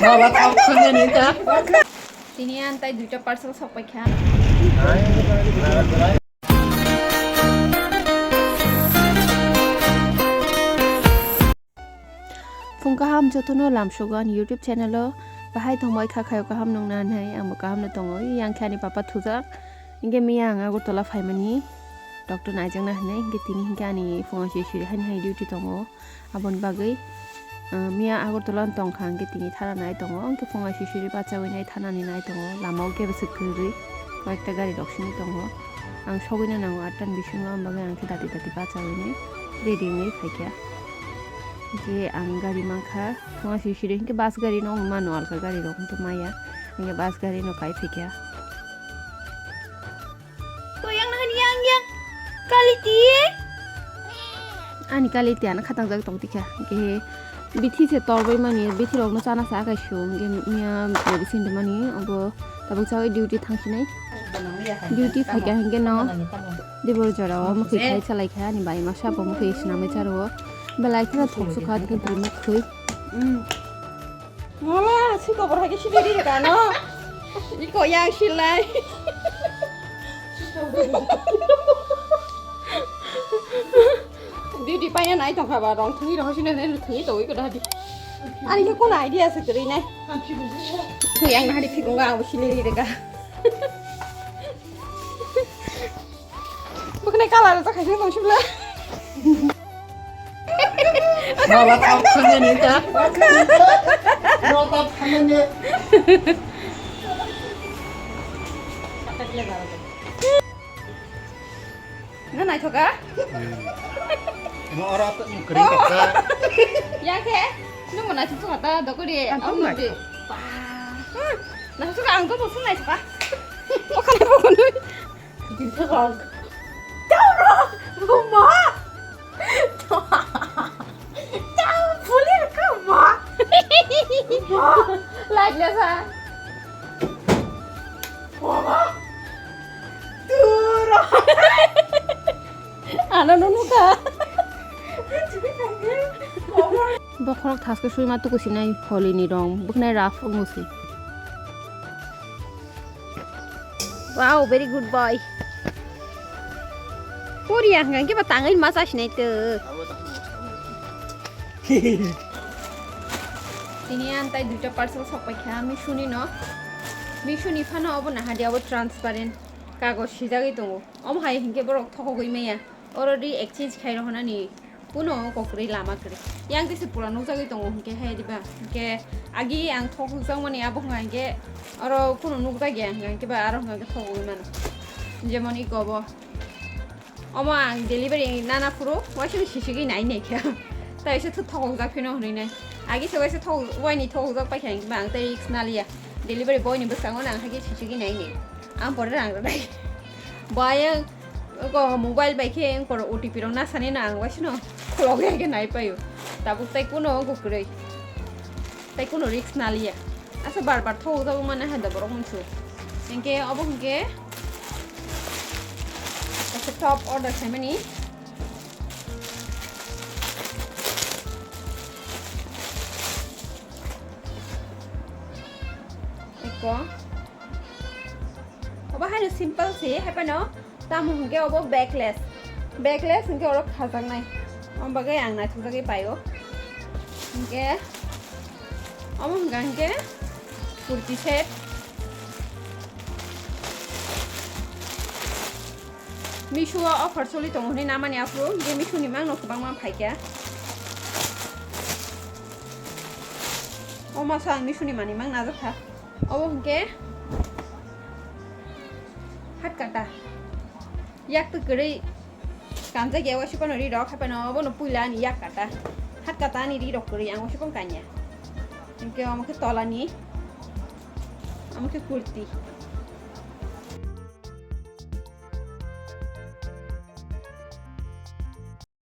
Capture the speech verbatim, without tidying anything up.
Mala tau khonani ta. Tini ang tai duita parcel sok paikha. Phung kaham jotono lamsogo ani YouTube channel o. Bahai tongbai kha khayo kaham nungna hinwi, angbo kaham no tongo. Yang khe ani papa thujak. Hinkhe miya ang Agartala phaimani doctor naijakna hinwi. Hinkhe tini hinkhe ani phungo se siri hani hai duty tongo. Aboni bagwi, ah, miya Agartala tongkha hinkhe tini thana nai tongo. Hinkhe phungo se siri bachawi nai thanani nai tongo. Lama o kebo se kwrwi. Koyekta gari rok simi tongo. Ang sogwino nango atta ni bisingo, ang bagwi ang khe dati dati bachawi nai ready wngwi phaikha. Hinkhe ang gari mankha, phungo siri siri hinkhe bus gari no mano, alka gari rok hinkhe maya, hinkhe bus gari no kai phaikha. To yang nahan yang yang kaliti. Ani kaliti ano khatang jak tong tikha. Hinkhe bithi se torbai mani, bithi rok no chana sa kai su, hinkhe miya medicine de mani, obo tabuk chawi duty thang sinai. Duty phaikha hinkhe no. Dibor jora o mukhui khai salai kha ani bai masa bo mukhui sinamai charo. Belai kheno thok sukha thik thik mukhui. Mala si kobor hai khe sili ri kha no. Iko yang silai. Duty paina nai tong kha ba rong thwi rong sina ne thwi to iko dadi. Ani khe kono idea se kwrwi nai. Yang nahari phikung ang sili ri kha. Bukne kala ta khaising tong sibla. Mala tau khonani ta. Mala tau khonani. Na naithoka? Mo oro to kring ka. Ya khe? Nung mo naithok ka ta dokori. Ang to naithoka. Naithoka ang to mo sung naithoka. O khana bo khonwi. Daura! Buma! Dau pulir ka ma! Ma! Like na sa. Buma! Dura! Ano nunu ka. Bokhorok thaske sui ma tuku sinai holi ni rong buknai raf wngsi. Wow, very good boy. Puri ang hwnkha khe ba tangwi ma cha sinai to. Tini ang tai duita parcel sok pai kha Meesho ni no. Meesho ni phano obo naha di obo transparent kagoj sijagwi tongo. Omo hai hinkhe borok thokogwi maya. Oro ri exchange khai rohonani kuno kokrwi lama kwrwi. Yang tisi pura nukjagwi tongo hinkhe hai diba. Hinkhe agi ang thokjakmani abo hwnka hinkhe oro kuno nukjakya hwnka hinkhe ba aro hwnka hinkhe thokgwi mano. Jemon iko bo. Omo ang delivery nana phuru waisano sisigwi nai nai khe. Tai se thokjak phino hwnwi nai. Agi se waisa thok-, waini thokjak paikha hinkhe ba ang tai risk naliya. Delivery boy ni bwskango nang haikhe sisigwi nai nai. Ang pore rang rwnai. Bo ayang ko mobile bai khe ang koro O T P rok nasani na ang waisano khulogwi hai khe nai paio. Tabuk tai kuno kwrwi. Tai kuno risk naliya. Asa bar bar thok jago mane hai da borok mungsu. Hinkhe obo hinkhe kaisa top order khaimani. Eko. Obo haino simple se, hai phano tamo hwnkhe obo backless. Backless hwnkhe oro khajaknai. Omo bagwi ang naithokjagwi paio. Hwnkhe omo hwnkha hwnkhe kurti set. Meesho o offer choli tongo hwnwi namani aphuru, hwnkhe Meesho ni mangno kwbangma phaikha. O masa ang Meesho ni manwi mang najakha. Obo hwnkhe hat kata. Yak twi kwrwi kanjak ya waisa phano ri rok, hai phano obono puila ani yak kata. Hat kata ani ri rok kwrwi, ang waisa phano kanya. Hwnkhe omo khe tolani. Omo khe kurti.